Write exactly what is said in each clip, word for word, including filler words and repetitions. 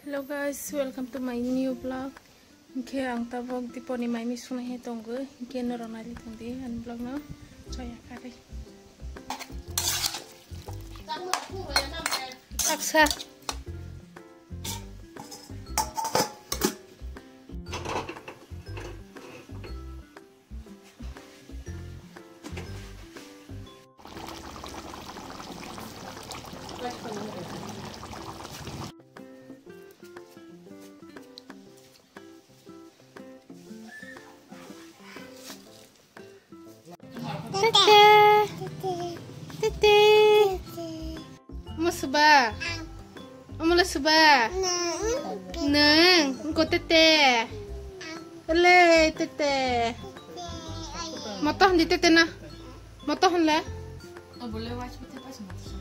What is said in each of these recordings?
Hello guys, welcome to my new vlog. Hinkhe ang tabok Diponi mai mui sungna he tongo. Hinkhe norok naidi tongdi ani vlog no. Choya kari. Aksa. Tete. Tete. Omo suba. Omo le suba. Neng, engko tete. Ele tete. Moto handi tete na. Moto hon le.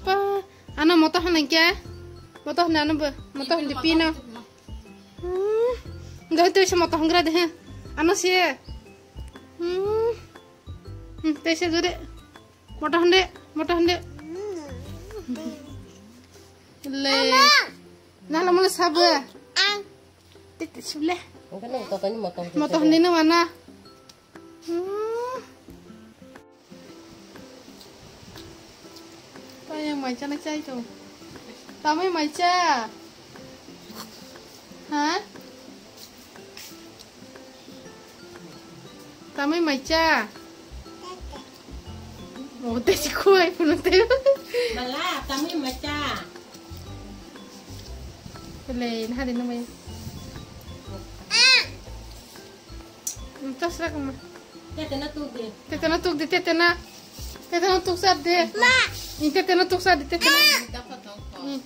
Pa, ano moto hon ke. Moto hon ano bo. Moto handi pino. Hmm. Enggak itu semua toh enggak deh. Ano sih. Hmm. Hmm, teh sih dulu. Motah hande, motah hande. Le. Nah, lama le sabar. Titik sebelah. Enggak nih, totonya motong. Motah hande mana? Hmm. Tayang mai chana chai to. Tamai mai cha. Ha? Tamai mai cha. Oh, te si kuai puno te. Mala, tamai mai cha. Le, nah, de no mai. Tos rak ma. Tete na tuk de. Tete na tuk de, tete na. Tete na tuk sar de. Ma. Ni tete na tuk sar de, tete na. Ni.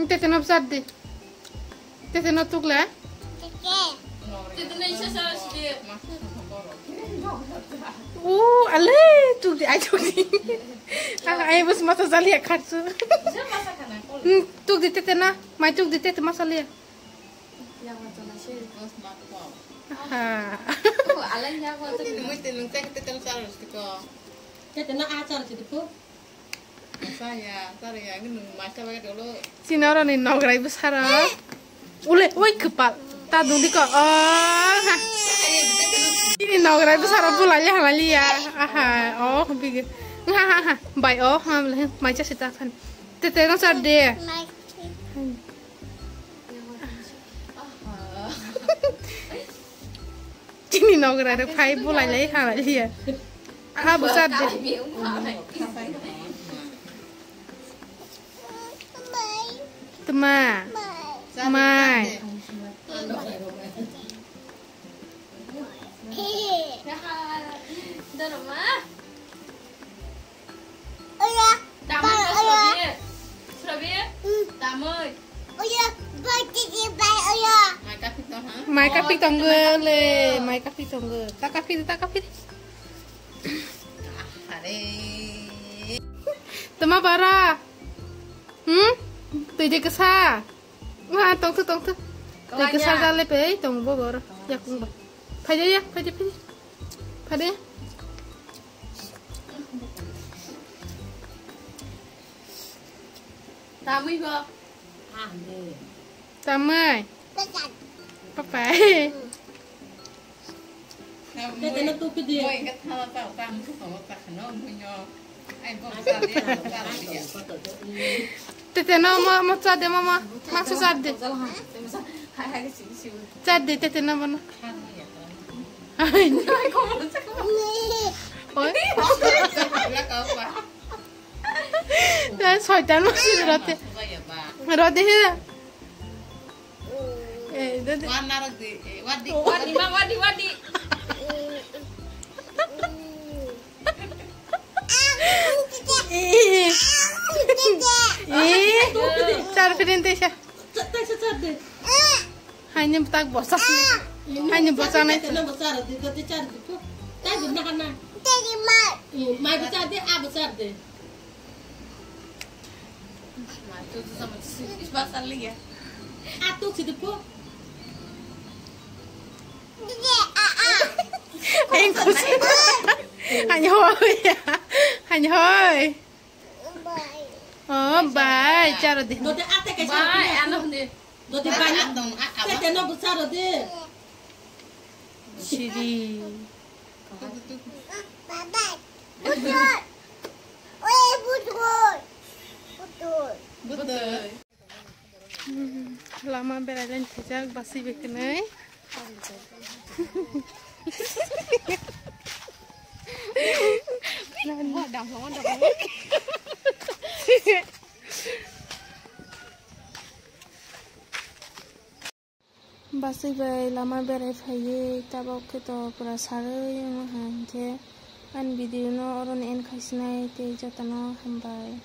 Ni tete na sar de. Tete na tuk la. Tete. Tete na isa sar de. Uh, ale tuk de, ai tuk de. Ah, ai bus mata jali ya khatsu. Hmm, tuk de tete na. Mai tuk de tete masali ya. Aha. Chini oro ni nograi bwsaro. Ule, oi kwpal. Ta dungdi ko. Oh, ha. Chini nograi bwsaro bulai le hamali ya. Aha. Oh, bigi. Ha, ha, ha. Bai, oh, ha, mai cha sita khan. Tete no sar de. Chini nogra rok phai bulai lai halai liya. Aha bwsar de. Tma. Mai. Oya. Tamoi bai, ko oya. Surabi? Surabi? Hmm. Tamoi. Oya, bai, titi bai, oya. Mai kapik tong ha? Mai kapik tonggo le, mai kapik tonggo. Ta kapik, ta kapik. Are. Tma bara. Hmm? Twi de kesa. Wah, tongthu, tongthu. Twi kesa jale pe, tong bo bor. Yakung ba. Phaide ya, phaide, phaide. Phaide. Tamui bo. Tamai. Papai. Tete no tupi di. Tete no mo, mo cha de, mo, mo. Mangso cha de. Cha de, tete no bono. Oi. Soitan masi rote. Rote he. Eh, dede. Wan narok di, eh, wadi. Wadi, ma, wadi, wadi. Eh. Eh. Char pidin tesa. Haini tak bosa. Haini bosa nai. Tena bosa di, tena bosa di. Tai di na na. Mai bosa di, a bosa di. Atuk sidi po. Engkus. Hani hoi. Hani hoi. Oh, bai, charo di. Dote a Bai, ano hwnwi. Dodi bai. Ang dong, a, a, tete no bwsa rodi. Siri. Butoi. Butoi. Hmm, lama berai lain thajak, basi bai kwnwi. Basi bai lama berai phaiwi tabok khe to pura sarwi wngha, hinkhe ani video no oro ni end khaisinai tei jotono hambai.